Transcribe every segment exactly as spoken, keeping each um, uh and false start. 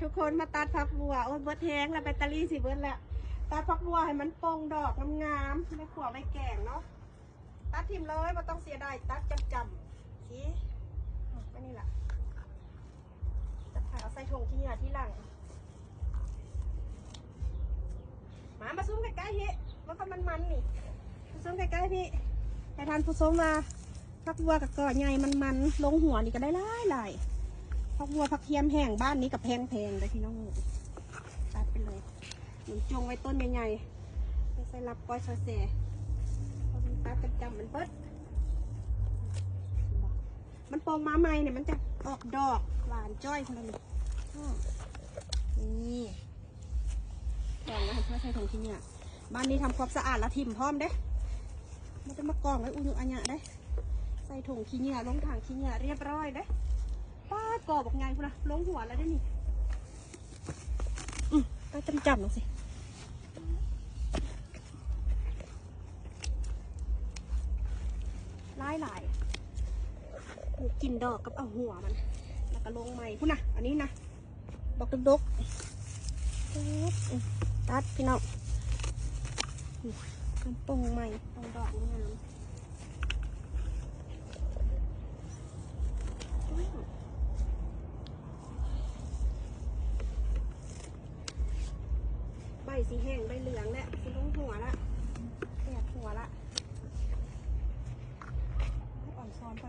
ทุกคนมาตัดผักบัว โอ้ยเบิดแฮงแล้ว แบตเตอรี่สิเบิดแล้ว ตัดผักบัวให้มันป่งดอกงามๆ ไว้ขั่วไว้แกงเนาะ ตัดถิ่มเลย บ่ต้องเสียดาย ตัดจ้ำๆ สิ อันนี้ล่ะ จะถ่ายเอาใส่ถุงขี้เหงื่อที่หลัง มา มาซูมใกล้ๆพี่ มันก็มันๆ นี่ มาซูมใกล้ๆพี่ ให้ท่านผู้ชมว่า ผักบัวกับก่อใหญ่มันๆ ลงหัวนี่ก็ได้หลายๆ ผักบัวผักเทียมแห้งบ้านนี้กับแพงๆ เลยพี่น้อง ตัดไปเลย หนุนจงไว้ต้นใหญ่ๆ ไม่ใช่รับก้อยซอยแส พอมันตัดจำๆ มันเบิด มันปองมาใหม่เนี่ย มันจะออกดอกหวานจ้อยคนละนี่ อืม นี่ กองไว้ให้พ่อใส่ถุงขี้เหงื่อ บ้านนี้ทำความสะอาดและถิ่มพร้อมเด้ มันจะมากองไว้อุยุอัญญะเด้ ใส่ถุงขี้เหงื่อ ลงถังขี้เหงื่อเรียบร้อยเด้ ป้าด กอบักไงพุ้นนะ ลงหัวแล้วได้นี่ อืม ก็จำๆ ลงสิ หลายหลายๆ กินดอกกับเอาหัวมัน แล้วก็ลงใหม่พุ้นนะ อันนี้นะ บักดกๆ ตัดพี่น้อง มันป่งใหม่ ป่งดอกงาม อืม ใบสีแห้ง ใบเหลืองแล้ว สีลงหัวละ แตกหัวละ อ่อนซ้อนไป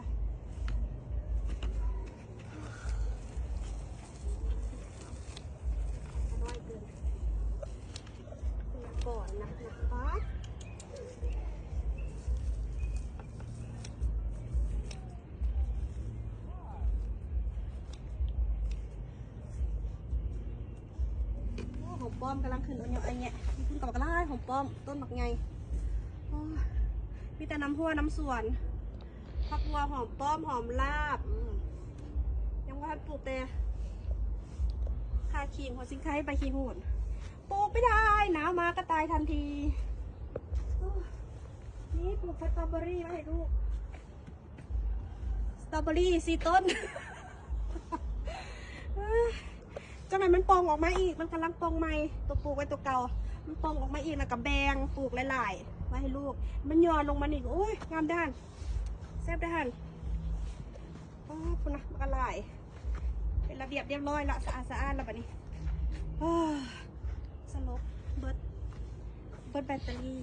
น้อยเกิน ก่อนนะ ป๊าด โอ้ หอมป้อมกำลังขึ้นอันเนี้ยอันเนี้ย ขึ้นกับกระไรหอมป้อม ต้นบักไง โอ้ มีแต่น้ำหัวน้ำสวน ผักบัว หอมป้อม หอมลาบ อืม ยังว่าปลูกแต่ ข่าขิง หัวสิงไค ใบขี้หูด ปลูกไม่ได้ หนาวมาก็ตายทันที โอ้ นี่ปลูกสตรอเบอรี่ไว้ให้ลูก สตรอเบอรี่สี่ต้น จังไหนมันป่งออกมาอีก มันกำลังป่งใหม่ ตัวปลูกไว้ตัวเก่า มันป่งออกมาอีก แล้วก็แบ่งปลูกหลายๆ ไว้ให้ลูก มันย่อลงมานี่ โอ้ย งามด้าน แซ่บด้าน โอ้ พุ้นนะ มันก็หลาย เป็นระเบียบเรียบร้อยละ สะอาดสะอาดแล้วบัดนี้ โอ้ สลบ เบิด เบิดแบตเตอรี่